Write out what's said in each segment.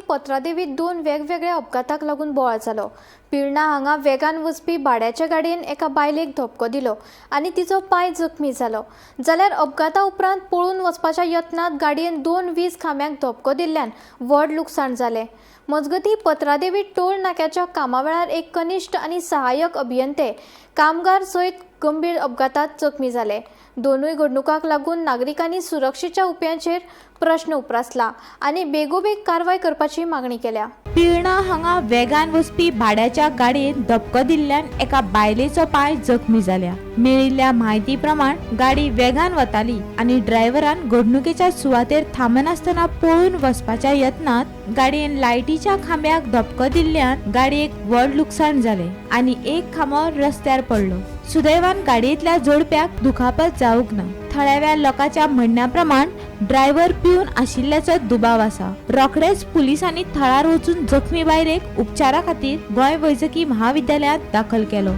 पत्रादेवीत दोन वेगवेगळ्या अपघाताक लागून बोवाळ जालो. पिर्णा हांगा वेगान वचपी भाड्याच्या गाडयेन एका बायलेक धपको दिलो आनी तिचो पांय जखमी जालो. जाल्यार अपघाता उपरांत पळून वचपाच्या यत्नांत गाडयेन दोन वीज खांब्यांक धपको दिल्ल्यान व्हड लुकसाण जालें. मजगतीं, पत्रादेवी टोल नाक्याच्या कामा वेळार एक कनिश्ठ आनी सहाय्यक अभियंते कामगार सयत गंभीर अपघातात जखमी जाले. दोनूय घडणुकांक लागून नागरिकांनी सुरक्षेच्या उपायांचेर प्रश्न उप्रासला आनी बेगोबेग कारवाय करपाची मागणी केल्या. पिर्णा हांगा वेगान वचपी भाड्याच्या गाडयेन धपको दिल्ल्यान एका बायलेचो पांय जखमी जाल्या. मेळिल्ल्या म्हायती प्रमाण गाडी वेगान वताली आनी ड्रायव्हरान घडणुकेच्या सुवातेर थांबनासतना पळून वचपाच्या यत्नांत गाडयेन लायटीच्या खांब्याक धपको दिल्ल्यान गाडयेक व्हड लुकसाण जालें आनी एक खांबो रस्त्यार पडलो. सुदैवान गाडयेंतल्या जोडप्याक दुखापत जावंक ना. थळाव्या लोकांच्या म्हणण्या प्रमाण ड्रायव्हर पिवन आशिल्ल्याचो दुबाव आसा. रोखडेच पुलिसांनी थळार वचून जखमी बायलेक उपचारा खातीर गोंय वैजकी महाविद्यालयांत दाखल केलो.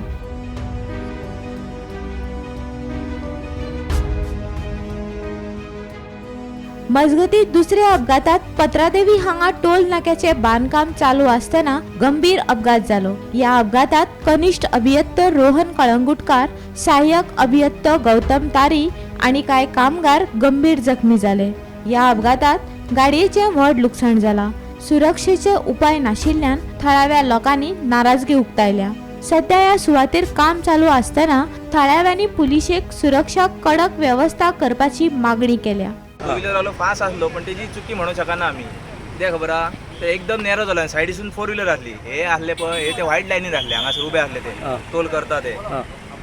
मजगती दुसऱ्या अपघातात पत्रादेवी हांगा टोल नाक्याचे बांदकाम चालू आसतना गंभीर अपघात जालो. ह्या अपघातात कनिश्ठ अभियंतो रोहन कळंगुटकार, सहाय्यक अभियंतो गौतम तारी आनी कांय कामगार गंभीर जखमी जाले. ह्या अपघातात गाडयेचें व्हड लुकसाण जाला. सुरक्षेचे उपाय नाशिल्ल्यान थळाव्या लोकांनी नाराजगी उक्तायल्या. सध्या ह्या सुवातेर काम चालू आसतना थळाव्यांनी पुलिशेक सुरक्षा कडक वेवस्था करपाची मागणी केल्या. टू व्हिलर वालो फास्ट आसलो, पण तेजी चुकी म्हणू शकना आमी. कित्याक खबर आहा, ते एकदम नॅरो जालो, सायडीसून फोर व्हिलर आसली. हे आसले पळय, हे ते व्हायट लायनीर आसले, हांगासर उबे आसले, ते टोल करता ते.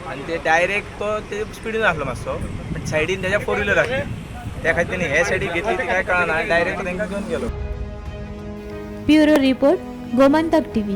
आनी ते डायरेक्ट तो ते स्पिडीन आसलो मातसो, पण सायडीन तेज्या फोर व्हिलर आसली. त्या खातीर तेणी हे सायडीक घेतली ती काय कळना, डायरेक्ट तांकां घेवन गेलो. Bureau report, Gomantak TV.